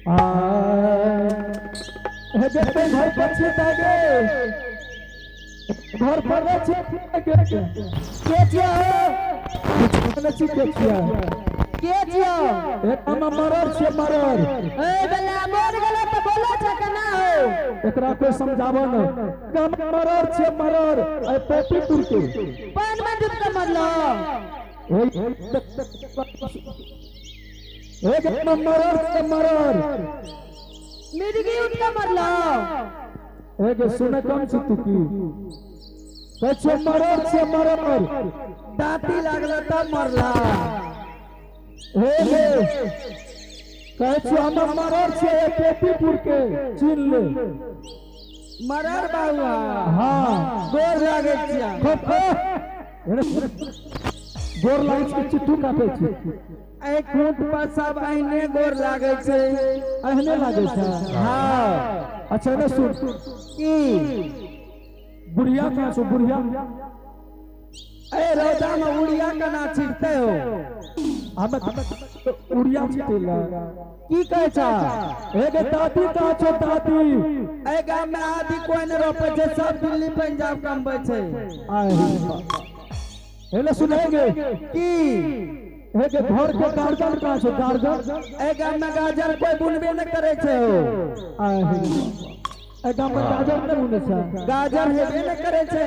आ हे देखते घर पर छी तागे घर पर नहीं छी तागे के छियो कुछ नहीं छी के छिया के छियो एक हम मरर छे मरर ए बला मर गेलो त बोलो छ केना हो एकरा कोई समझाबो न हम मरर छे मरर ए पोपीपुर के पान में डूब के मरलो एक हम मरर छे मरर मिर्गी उठ के मरलो एक सुने कम छी तू की कहै छियै मरर छे मरर दाँती लागल तब मरला हे हे कहै छियै हम मरर छे पोपीपुर के चिन्ह ले मरर बाबुआ हाँ गोर लागै छिया खूब गोर लागै छै चिट्ठू काटै छै एहि खूंट पर सब अहिने गोर लागै छै एहने लागै छै हाँ अच्छा ने सुन की बुढ़िया कहाँ छौ बुढ़िया ए रौदा में उड़िया केना छिड़ते हो हम उड़िया छिटेला की कहै छ एगे दादी कहाँ छौ दादी एहि गाम में आदि कोई नहि रोपै छै सब दिल्ली पंजाब कमबै छै आए हेले सुनेंगे की एगे घर के गार्जन कहाँ छौ गार्जन एहि गाम में गाजर कोई बुनबे नहि करै छै हो आए ए गाम में गाजर नहि बुनै छै गाजर हेबे नहि करै छै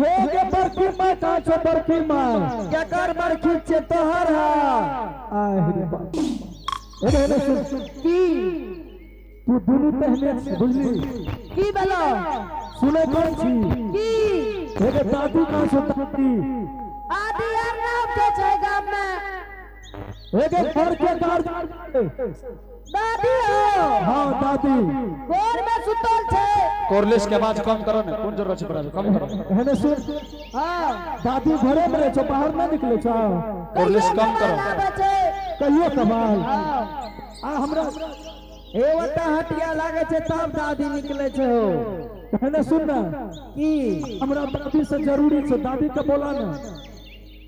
हे गे बरखी माय कहाँ छौ बरखी माय केकर बरखी छै तोहर हा आए रे बाप एगे हेले सुन की तू दुनू तहने छी बुझली की भेलो सुने कोन छी की एगे दादी कहाँ छौ दादी आदि यार ना उठे छै गाम में एगे घर के गार्जन दादी हो हाँ दादी गोर में सुतल छै कोरलेस के आवाज कम करो ने कोन जरूरत छै बराबर कम करो हेने सुन हाँ दादी घरे में रहे छौ बाहर नहीं निकले छौ कोरलेस कम कहियो करो कमाल आबै छै कहियो कमाल हाँ आ हमरा हे ओतऽ हटिया लागै छै तब दादी निकलै छै हो हेने सुन ना की हमरा दादी से जरूरी छौ दादी के बोला ना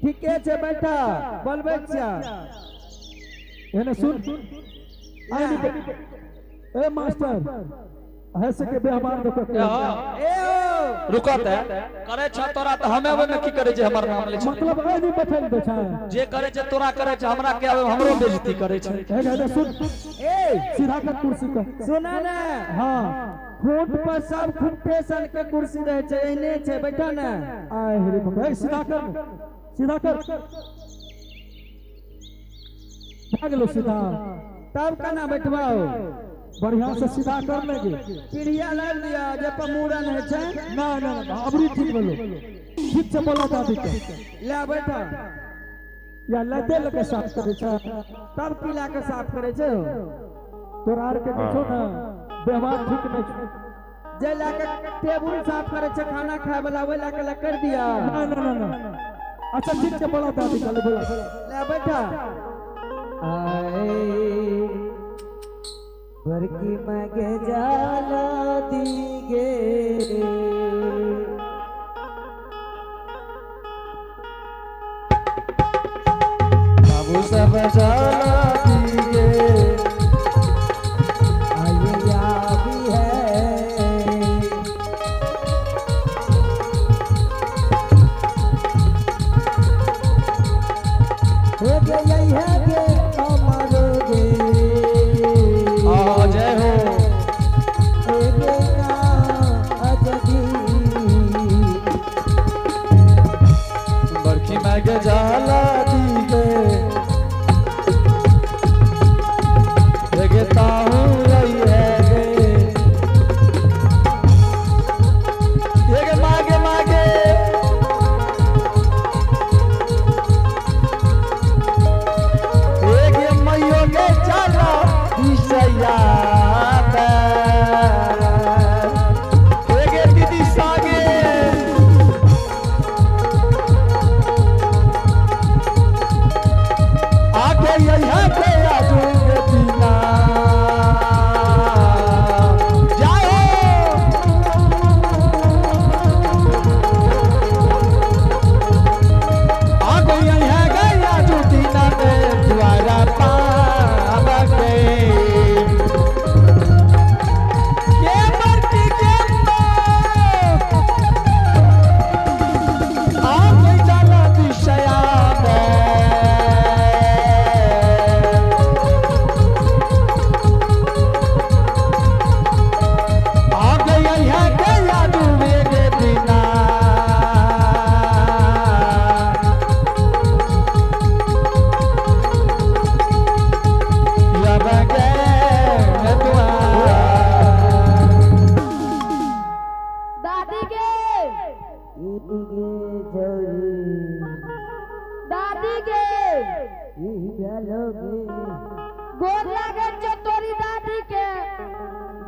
ठीके छै बैठा बोलबै छिया हेने सुन आइ निकल। ए मास्टर ऐसे के व्यवहार देखो के। ए हो रुकत है करे छ तोरा त हमे ओमे की करे छै हमर नाम ले छै मतलब आइ नहीं बैठल दे छै जे करे छै तोरा करे छै हमरा के आवे हमरो बेइज्जती करे छै ए हेने सुन ए सीधा कर कुर्सी का सुना ने हाँ खूंट पर सब खूंटे सन के कुर्सी रहै छै एहने छै बैठा ने आए रे बाप ए सीधा कर सीधा कर भए गेलो सीधा तब केना बैठबाओ बढ़िया से सीधा कर लेंगे पीढ़िया लाबि दिया जे पर मूड़न होइ छै ना ना ना अबरी ठीक बोलो ठीक से बोला दादी के ले बैठा या लते लगे साफ करे छै तब की ला के साफ करै छै हो तोरा आर के देखो ना व्यवहार ठीक नहीं छै जे ला के टेबुल साफ करै छै खाना खाय वाला ओहि ला के ला कर दिया ना ना ना ना अच्छा ठीक से बोला दादी के बोला ले बैठा आए बरकी मगे जाला दीगे बाबू सब जाला दिए आइए भी है हो गे यही है गे अमर गे आ जय हो गे ना अजदी बरखी मागे जाला दिए गे ताहू रही है गे ये गे मागे मागे एक मैयो के चला दिशया एक दीदी सागे आके यहाँ के आजू के दीना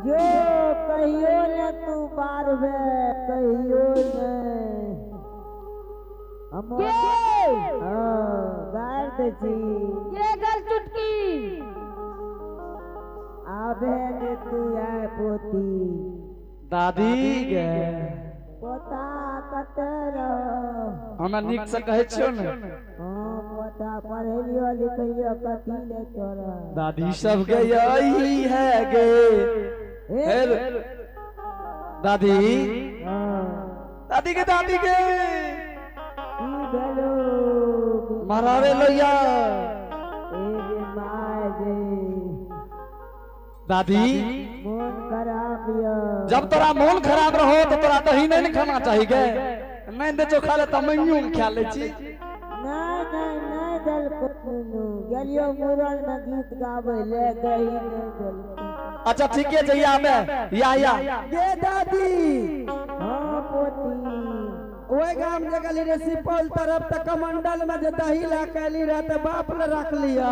जो कहियो ने तू बारबे कहियो ने हम गे हाँ गार दे छी ये गल चुटकी आबे ने तू आए पोती दादी गे पोता कत रहो हमरा नीक से कहै छियौ ने हाँ पोता पढ़ेलियो लिखेलियो कथी ले तोरा दादी सब के यही है गे हे दादी हाँ दादी के दादी के की भेलो मरावे लोया ए रे my रे दादी मोन खराब यो जब तोरा मोन खराब रहो तो तोरा दही नहीं ने खाना चाहिए गे नहीं दे चोखा ले त मम्मियों के खा ले छी नहीं नहीं नहीं दल नुनू गेलियो मुरल में गीत गाबै ले दही नहीं दल अच्छा ठीक है जइया आबे या या गे दादी हाँ पोती ओहि गाम जे गेली रे सुपौल तरफ तऽ कमंडल में जे दही लए के एली रहे तऽ बाप ले रख लिया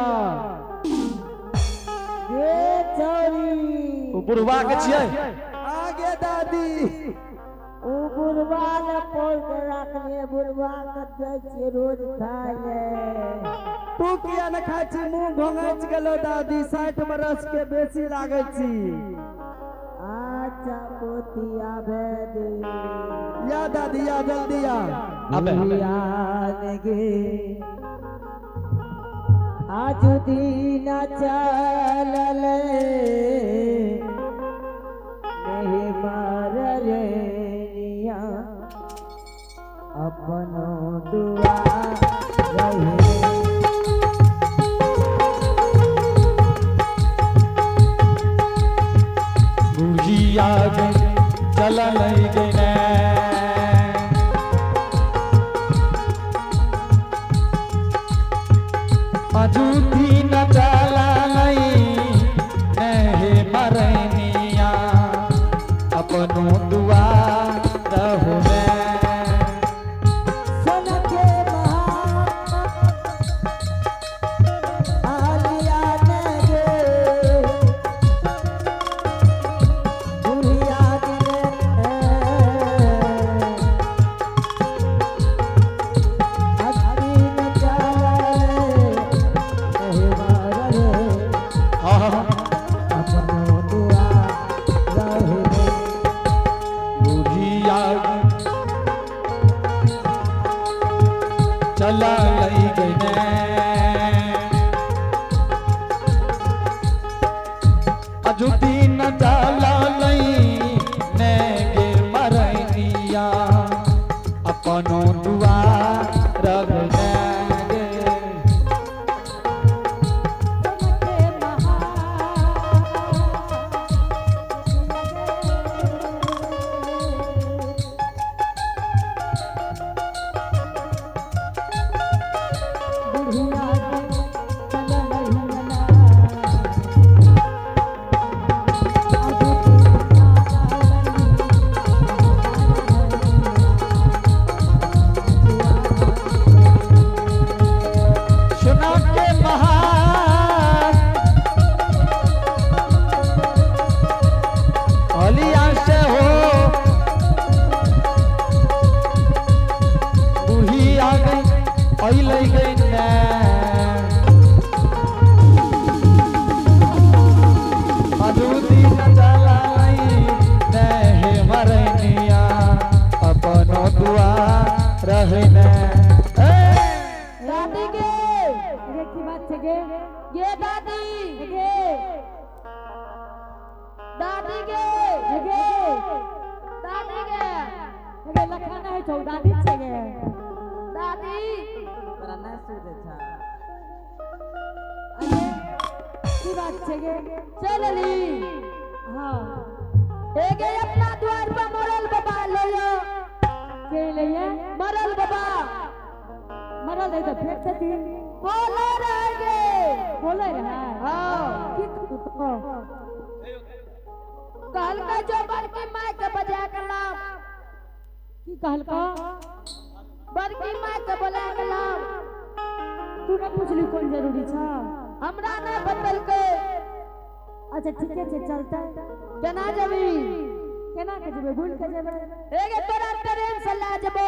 गे चौरी ओ बुढ़वा के छियै आगे दादी उ बुढ़वा ले पौर के रखलिए बुढ़वा के दै छियै रोज खाय ले तू किया ने खाइ छी मुंह घोंघैच गेलो दादी 60 बरस के बेसी लागै छी अच्छा पोती आबे दे या दादी या जल्दी या आबे आबे ध्यान गे आज दिन चलल नहीं मार रे निया अपनो दुआ रहे बुढ़िया गे चल नहीं गे अजूठी न चला नहीं नहीं मरनिया अपनो दुआ रहो सुन के महा आलिया ने गे बुढ़िया ने अभी न चले नहीं मार रे अपनो दुआ रहे बुढ़िया चला लई गए अजुती न चला लई ने गे मरनिया अपनो दुआ रब ने गे के महा बुढ़िया के चल नहीं सुना के महान अलिया से हो बूढ़ी आ गई अई लई गई ने मधुदी न चला लई ने हे मरनिया अपनो दुआ रहने ए दादी गे गे की बात छै गे गे दादी गे दादी गे गे दादी गे गे लखा नहि छौ दादी छै गे दादी तोरा नहि सुझै छ अरे की बात छै गे चल अली हाँ ए गे अपना द्वार पर मरल बाबा लयो के लइए मरल बाबा मरल रहै तऽ फेर छथिन बोले रह गे बोलै रहै हाँ की कहतौ कहलकै जो बड़की माय के बजा के लाव की कहलकौ बड़की माय के बोला के लाव तू नहि पुछली कोन जरूरी छ हमरा नहि बतलकै आ अच्छा ठीक है चलता केना जेबी? केना के जेबै भूल के जेबै? एगे तोरा ट्रेन से ला जेबो।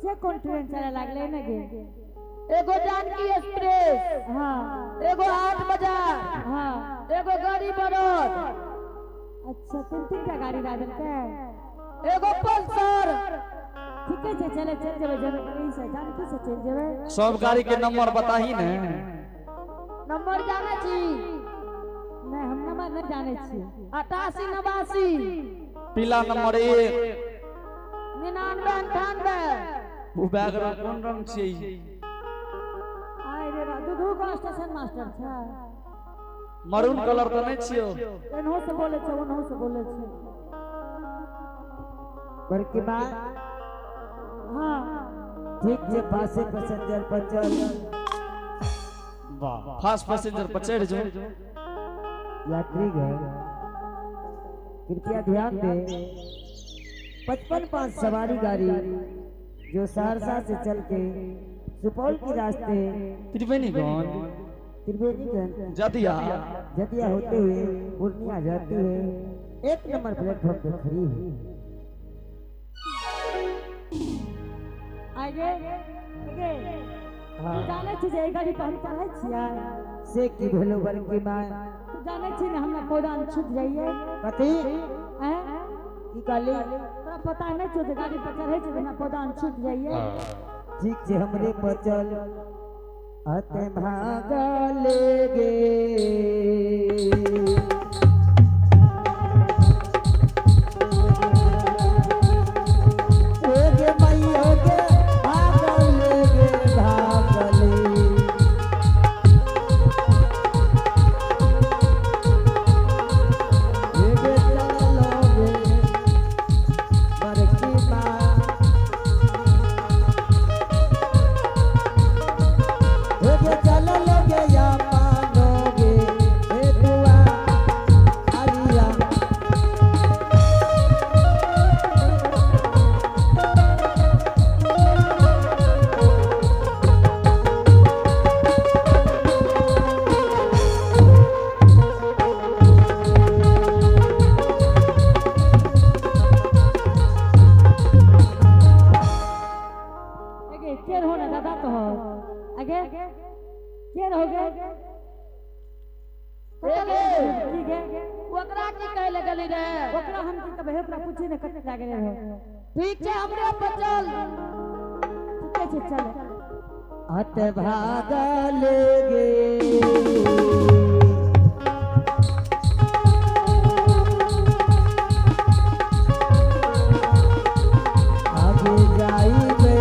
से कोन ट्रेन चले लागले ने गे? एगो जानकी एक्सप्रेस, हाँ, एगो हाट बाजार, हाँ, एगो गरीब रथ। अच्छा तीन तीन टा गाड़ी ला देलकै। एगो पल्सर। ठीक है चले चल जेबै ई से जानकी से चल जेबै। सब गाड़ी के नंबर बताही ने। नंबर जाने छी? नहीं हम नंबर नहीं जाने छी। 88 89 पीला नंबर 1 99 98। उ बैग रंग कोन रंग छी? आय रे बा दू गो स्टेशन मास्टर छै। मरून कलर तो नहीं छियो। एनहो से बोले छै ओनहो से बोले छै। बड़की माँ, हाँ ठीक छै पासे पैसेंजर पर चल। वाह फास्ट पैसेंजर पर चढ़ जो। यात्रीगण कृपया ध्यान दें, 55 सवारी गाड़ी जो सहरसा से चल के सुपौल के रास्ते त्रिवेणीगंज जदिया जदिया होते हुए पूर्णिया जाती है, 1 नंबर प्लेटफॉर्म पर खड़ी है। आगे आगे हाँ। जाने छी जे गाड़ी पर हम चढ़ै छियै। से की भेलो बड़की माँ? तू जाने छी ने हमरा पौदान छूट जाइए। कथी? हैं? की कहली? तोरा पता नहीं छौ जे गाड़ी पर चढ़ै छी हमरा पौदान छूट जाइए। ठीक छै हमरे पर चल। अते भागले गे ओकरा की कहे लगली रे? ओकरा हम की कहबै, ओकरा पूछी ने कते लागले रहे। ठीक छै हमरे पर चल। ठीक छै चल। अत भागल गे आगे जाइबे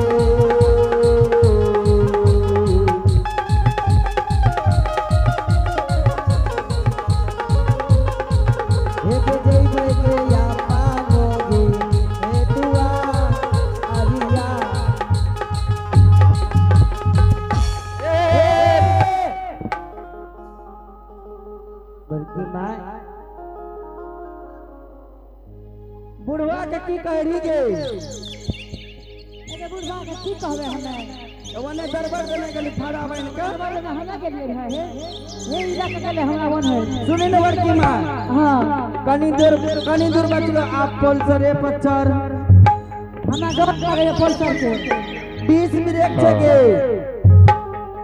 बुढ़वा के की कहरी गे? अरे बुढ़वा के की कहबे हमे? ओने दरबार देने गेली फाड़ा बन के। दरबार में हमे गेलियै रहे। हे इला के कहले हमरा वन है। सुनी ने बड़की माँ। हां कनी दूर बचलो आप पल्सर ए पर चढ़। हमरा डर लागे पल्सर के। 20 ब्रेक छै गे।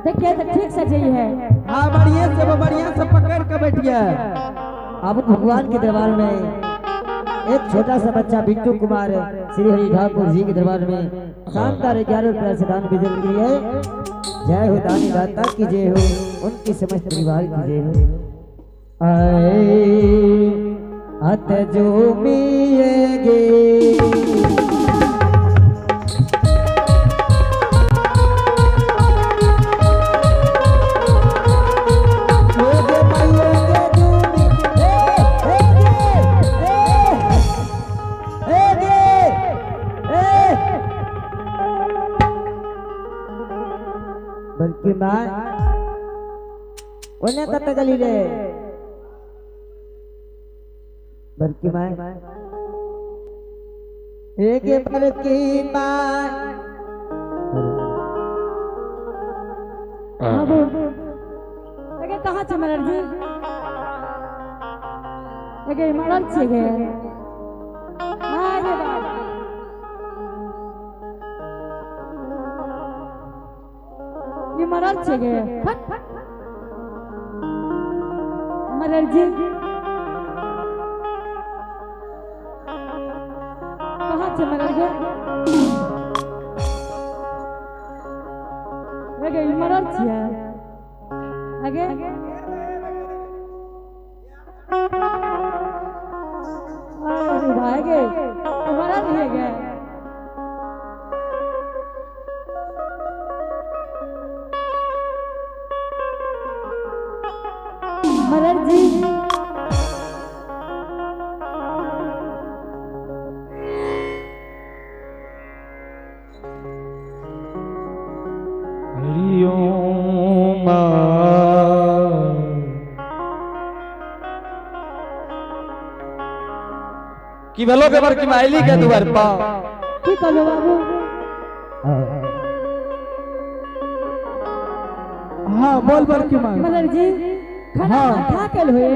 देखिए तो ठीक से जई है। हां बढ़िया से पकड़ के बैठिए। अब भगवान के दरबार में एक छोटा सा बच्चा बिट्टू कुमार श्री हरि ठाकुर जी के दरबार में शानदार 11 रुपया से दान भेजल गई है। जय हो दानी दाता की जय हो, उनकी समस्त परिवार की जय हो। आए अत जो मिएगे बल्कि माँ ओने कत गली रे? बल्कि माँ एक बल्कि माँ। हाँ बोल। अगे कहाँ छे मरर जी? गे मरल छियै गे। अरे बाबा, ई मरल छियै गे। हट मरल जी, कहाँ छै मरल गे? अगे ई मरल छियै अगे? अरे भाई गे, मरल हियै गे। मरल जी, हरि ओम। की भेलो के बड़की माय, अयली के दुआर पर? की कहलो बाबू? हाँ बोल बड़की माय। मरल जी, खाना खा के हुए?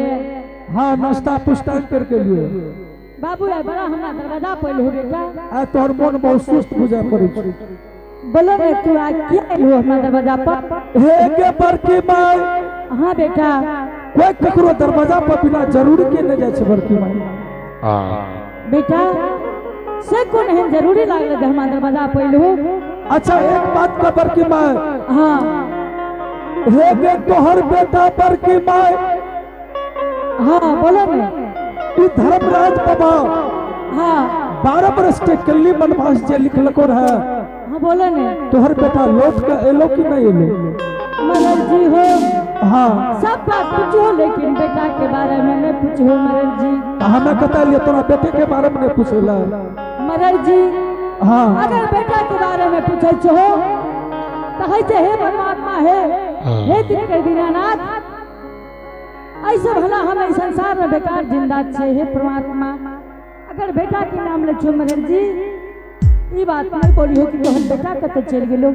हाँ, नाश्ता पुस्तान करके लिए। बाबू यार, बड़ा हमरा दरवाजा पर हो बेटा। आ तोहर मन बहुत सुस्त बुझा पड़े छै। बोलो ने, तू आज किया आइल हो हमरा दरवाजा पर? हे गे बड़की माय। हाँ बेटा। कोई ककरो दरवाजा पर बिना जरूरी के नहीं जाइ छै बड़की माय। बेटा, से कोन एहन जरूरी लागल जे हमरा दरवाजा पर आइल हो? अच्छा, एक बात का बड़की माय। हाँ। हे गे तोहर बेटा बड़की माय। हाँ, बोलो ने। ई धर्मराज बाबा हाँ 12 बरस के कल्ली वनवास जे लिखलको रहे। हाँ, बोलो ने। तोहर बेटा लौट के एलो कि नहीं एलो? मरल जी हो। हाँ। सब बात पूछो, लेकिन बेटा के बारे में नहीं पूछो मरल जी। हमें कता लिए तोरा बेटे के बारे में नहीं पूछेला। मरल जी। हाँ। अगर बेटा के बारे में पूछे छो तो है जे हे परमात्मा, हे हे दिन दीनानाथ, ऐसे भला हम इस संसार में बेकार जिंदा छे। हे परमात्मा, अगर बेटा के नाम ले छो मरल जी, ई बात नहीं बोली हो कि तोहर बेटा कत चल गेलो।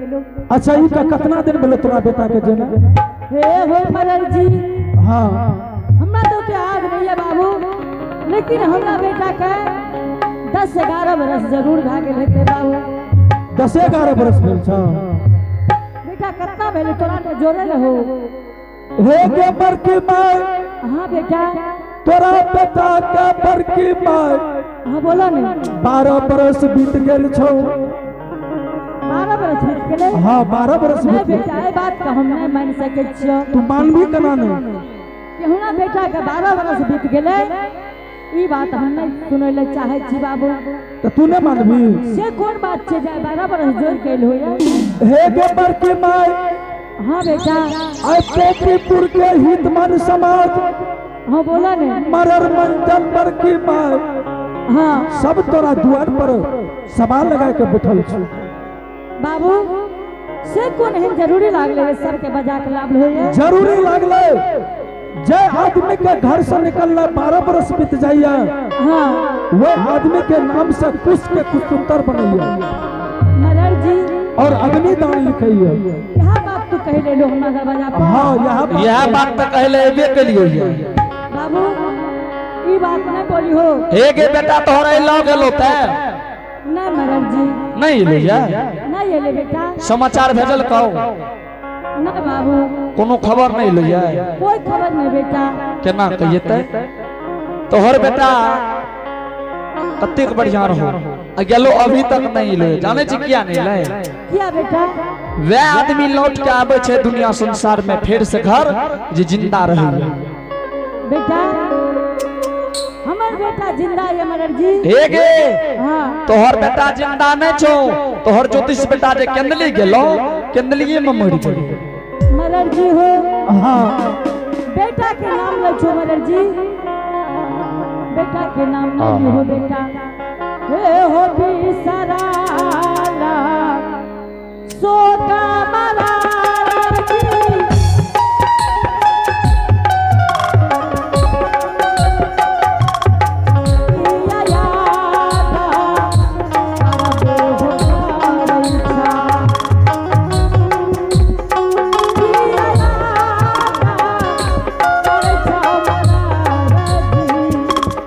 अच्छा, ई का कितना दिन भेलो तोरा बेटा के जेना? हे हो मरल जी। हाँ। हमरा तो याद नहीं है बाबू, लेकिन हमरा बेटा के 10-11 बरस जरूर भए गेल हेतै बाबू। 10-11 बरस भेल छौ? बेटा, कतना भेल तोरा ने जोड़े रहो। हे गे बड़की माय। हाँ बेटा। तोरा बेटा के बड़की माय। हाँ, बोलो ने। 12 बरस बीत गेल छौ। 12 बरस बीत गेलै? हाँ, 12 बरस नहीं बीत गेल। बेटा, ए बात का हम नहीं मान सकै छियो। तू मानबी केना नहीं? कि हमरा बेटा के 12 बरस बीत गेलै, ई बात हम नहीं सुनै ले चाहै छी बाबू। तो तू नहीं मानबी? से कोन बात छै जे 12 बरस जोड़ के एल होया? हे गे बड़की माय। हाँ बेटा। आइ पोखरीपुर के हितमन समाज। हाँ, बोला ने। मरर मंचन बड़की माय। हाँ। सब तोरा दुआर पर सवाल लगा के बैठल छी। बाबू, से कोन एहन जरूरी लागलै जे सबके बजा के लाभ होइए? जरूरी लागलै जे आदमी के घर से निकलना 12 बरस बीत जाइए। हाँ। वह आदमी के नाम से कुश के कुशुत्तर बनैया मरर जी। और अग्निदान लिखैया। यह बात तू कहि लेलो हमरा दरवाजा पर? हाँ, यह बात। यह बात तो कहले एबे केलियो ये। बाबू, ई बात नहीं बोली हो। हे गे बेटा, तोहर अइलो गेलो ते? नहीं मरर जी। नहीं एलो या? नहीं एले बेटा। समाचार भेजल कहो? नहीं बाबू। कोनो खबर नहीं एलो या? कोई खबर नहीं बेटा। केना कहिए ते तोहर बेटा कतेक बढ़िया रहो आ गेलो, अभी तक नहीं एलो। जाने छी किया नहीं एलै? किया बेटा? वह आदमी लौट के आबै छै दुनिया संसार में फिर से घर जे जिंदा रहैया। बेटा, हमर बेटा जिंदा है मरर जी। हे गे। हाँ। तोहर बेटा जिंदा नहीं छौ, तोहर ज्योतिष बेटा जे केंदली गेलो, केंदलिए में मरि गेलो। मरर जी हो। हाँ। बेटा के नाम ले छो मरर जी, बेटा के नाम नहीं हो बेटा। हे हो बिसराला सोका मरार जी। पिया यादा अरबो हो रैछा। पिया यादा रैछा मरार जी।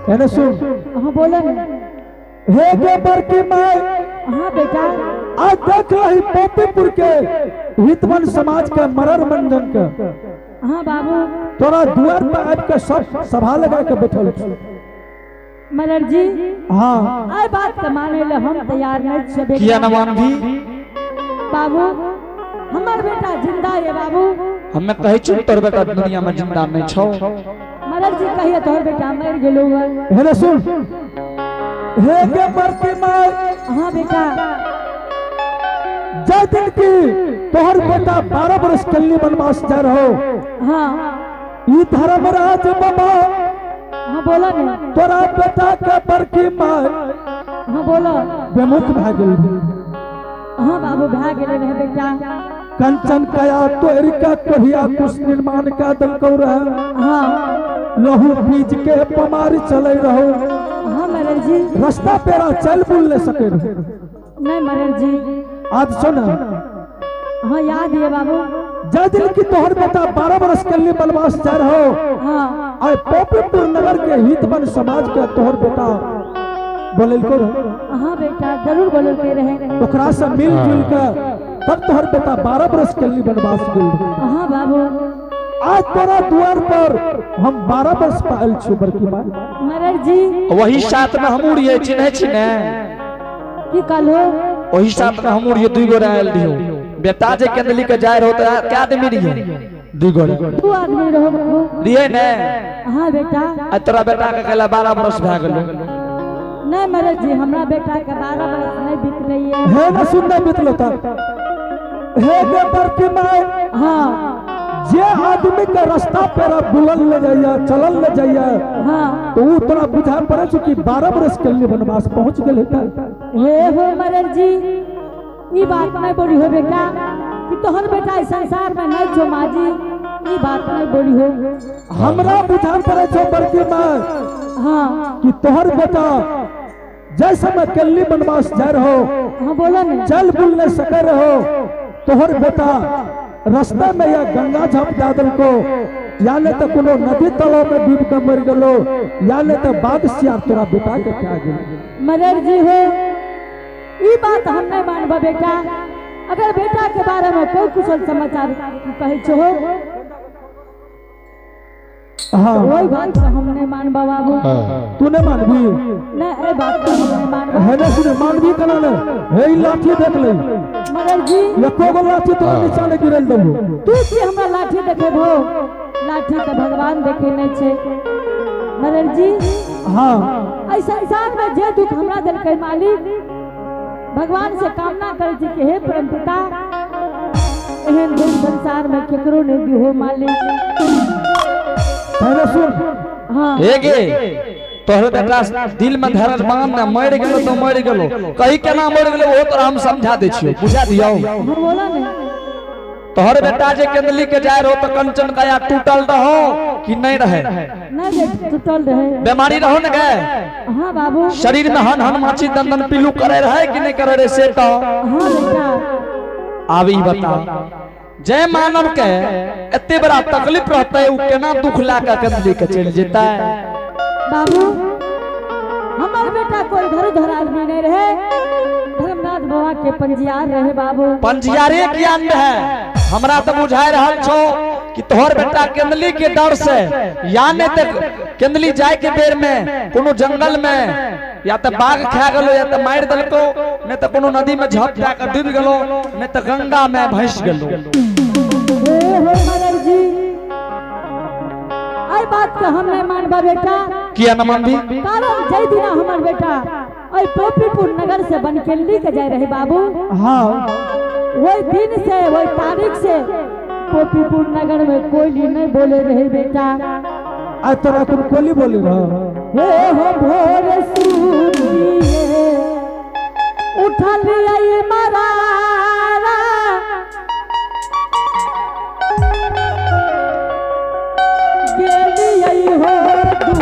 एने सुन। हाँ बोलो ने। हे गे बड़की माई। हाँ बेटा। आज देख रही पोपीपुर के हितवन समाज के मरर मंजन के। हाँ बाबू। तोरा द्वार पर आबि के सब सभा लगा के बैठल छी। मरर जी। हाँ। आय बात के माने ले हम तैयार नहीं छे बेटा। किया न मानभी? बाबू हमर बेटा जिंदा है बाबू। हमें कहै छी तोर बेटा दुनिया में जिंदा नहीं छौ। मरर जी कहिए तोहर बेटा मर गेलो। हेले सुन। हे गे बड़की माई। हाँ बेटा। जय दिन की तोहर बेटा 12 बरस कल्ली वनवास जा रहो। हाँ। ई धर्मराज बाबा। हाँ बोलो ने। तोरा बेटा के बड़की माई। हाँ बोलो। बेमुख भा गेल। हाँ बाबू भा गेल रहे बेटा। कंचन कया तोहर का कहिया कुछ निर्माण का दलकौ रहे। हाँ। लहू बीज के पमार चले रहो। हाँ मरर जी। रास्ता पेरा चल बुल ले सके रहो। नहीं मरर जी। आज सुन। हाँ याद है बाबू। जय दिन की तोहर बेटा 12 बरस के लिए वनवास जा रहो। हाँ। आए पोपीपुर नगर के हितवन समाज के तोहर बेटा बोलल को। हाँ बेटा जरूर बोलल के रहे। ओकरा से मिल जुल के तब तोहर बेटा 12 बरस के लिए वनवास गेल। हाँ बाबू। आज तोरा द्वार पर हम 12 बरस पायल छी बड़की माई। मरर जी। वही साथ में हमू रहिए चिन्है छी ने। की कहलो? वही साथ में हमू रहिए 2 गोरा आयल रहियो। बेटा जे केंदली के जाय रहो त क्या आदमी रहिए? 2 गोरा। 2 आदमी रहो बाबू। रहिए ने? हाँ बेटा। आ तोरा बेटा के कहला 12 बरस भए गेलो। नहीं मरर जी हमरा बेटा के 12 बरस नहीं बीतले है। हे न सुन नहीं बीतलो त। हे गे बड़की माई। हाँ। जे आदमी के रास्ता पेरा बुलल ले जाइए चलल ले जाइए। हाँ। तो उ तोरा बुझा पड़े छौ कि 12 बरस के लिए वनवास पहुंच गेल हेतै। हे हो मरर जी ई बात नहीं बोली हो बेटा कि तोहर बेटा इस संसार में नहीं छो माजी। ई बात नहीं बोली हो। हमरा बुझा पड़े छौ बड़की माई। हाँ। कि तोहर बेटा जैसे में कल्ली वनवास जा रहो। हाँ बोलो ने। चल बुल नहीं सके रहो। तोहर बेटा रास्ते में या गंगा झाप दादल को या ने तो कोनो नदी तालाब में डूब के मर गेलो या ने तो बाघ सियार तोरा बेटा के खा गेल। मरर जी हो ई बात हम नहीं मानबा बेटा। अगर बेटा के बारे में कोई कुशल समाचार कहै छो। हाँ। वही बात हम नहीं मानबा बाबू। तू नहीं मानबी? नहीं ए बात हम नहीं मानबा। है ना सुने मानबी कना ने? हे ई लाठी देख ले। मरर जी। एको गो लाठी तोरा नीचा ने गिरल देबो। तू की हमरा लाठी देखेबो? लाठी तो भगवान देखे नहीं छे। मरर जी। हाँ। एहि संसार में जे दुख हमरा देलकै मालिक भगवान से कामना करै छी कि हे परम पिता एहन दुख संसार में केकरो नहीं दिहो मालिक। पहले सुन। हाँ। हे गे तोहर बेटा दिल में धरल मान ना मर गेलो तो मर गेलो कहीं केना मर गेलो वो तोरा हम समझा दे छियो बुझा दियो। हाँ बोलो ने। तोहर बेटा जे केंदली के जाय रहो तो कंचन काया टूटल रहो कि नहीं रहे? नहीं टूटल रहे। बीमारी रहो न गए? हाँ बाबू। शरीर में हन हन माछी दन दन पीलू करे रहे कि नहीं करे रहे से तो? हाँ बेटा। आब ई बता जय मानव के एते बड़ा तकलीफ रहते उ केना दुख ला के केंदली के चल जेता? बाबू हमार बेटा कोई घर उधर आदमी नहीं रहे। धर्मनाथ बाबा के पंजियार रहे बाबू। पंजियारे ज्ञान रहे। हमरा तो बुझाए रहल छो कि तोहर बेटा केंदली के डर से या नहीं तो केंदली जाए के बेर में कोनो जंगल में या तो बाघ खा गेलो या तो मार देलको नहीं तो कोनो नदी में झप जा के डूब गेलो नहीं तो गंगा में भस गेलो। हे हो मरर जी आई बात के हम नहीं मानबा बेटा। किया न मानबी? कारण जय दिना हमर बेटा आई पोपीपुर नगर से बनकेली के जाए रहे बाबू। हाँ। वही दिन से वही तारीख से पोपीपुर नगर में कोयली नहीं बोले रहे बेटा। आज तोरा कुन कोली बोली रहो? हे हो भोर सूर्य उठल आई मरारा गेली आई हो तू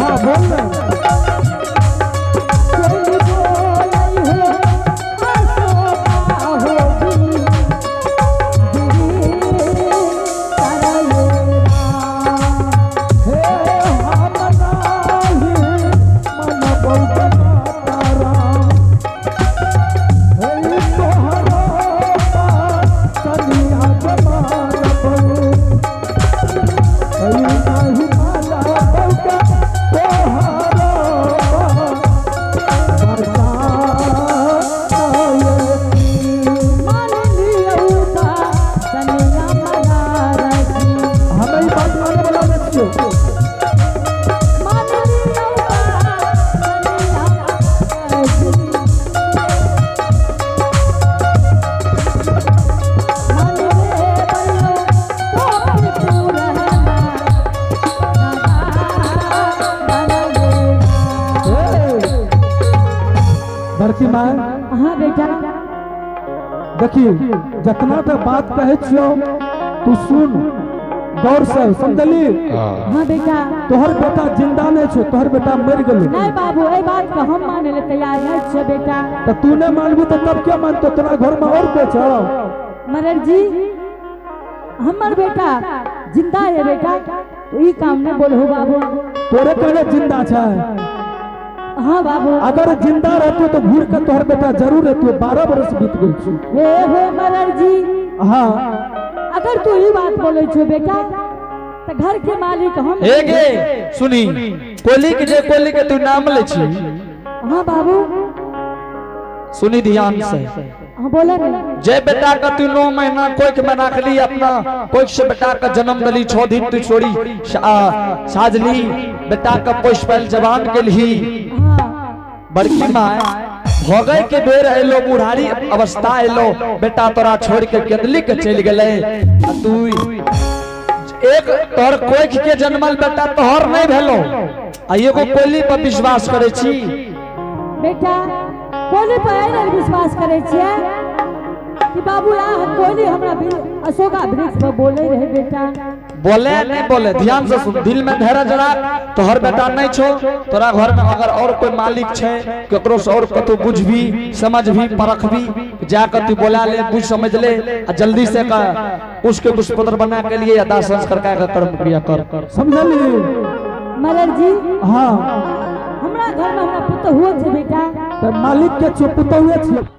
हाँ बोल। बड़की माय। हाँ बेटा। देखी जितना तक बात कहे छियो तू सुन गौर से, समझली? हाँ बेटा। तोहर बेटा जिंदा नहीं छो, तोहर बेटा मर गेलो। नहीं बाबू, ए बात का हम माने ले तैयार नहीं छे बेटा। तो तू नहीं मानबी तो तब क्या मानतो? तोरा घर में और कोई छो? मरर जी हमर बेटा जिंदा है बेटा, तो ई काम नहीं बोलहो बाबू। तोरे कहले जिंदा छे? हाँ बाबू। अगर जिंदा रहतो तो घूर के तोहर बेटा जरूर रहतो। 12 बरस बीत गेल छो। हे हो मरर जी। हाँ अगर तू ही बात बोले छो बेटा तो घर के मालिक हम। हे गे सुनी, कोली के जे कोली के तू नाम ले छी। हाँ बाबू। सुनी ध्यान से। हाँ बोले ने। जे बेटा का तू 9 महीना कोख में राखली, अपना कोख से बेटा का जन्म दली, 6 दिन तू छोड़ी साजली, बेटा का पोष पाल जवान के लिए। हाँ। बड़की माँ भोगै के बेर एलो, बुढ़ारी अवस्था एलो, बेटा तोरा छोड़ के केंदली के चल गेलै। तू एक तोहर कोख के जन्मल बेटा तोहर नहीं भेलो, आ एगो कोली पर विश्वास करे छी। बेटा कोली पर एहि लेल विश्वास करे छियै कि बाबू आ कोली हमरा अशोका वृक्ष पर बोले रहे बेटा। बोले नहीं बोले, ध्यान से सुन, दिल में धैर्य राख। तोहर बेटा नहीं छो, तोरा घर में अगर और कोई मालिक छे, केकरो से और कतौ बुझबी समझबी परखबी, जाकर तू बोला ले, बुझ समझ ले आ जल्दी से का उसके कुछ पत्र बना के लिए दाह संस्कार का कर्म क्रिया कर। समझली मरर जी? हाँ हमरा घर में हमरा पुतहुओ छे बेटा। तो मालिक के छो, पुतहुए छे।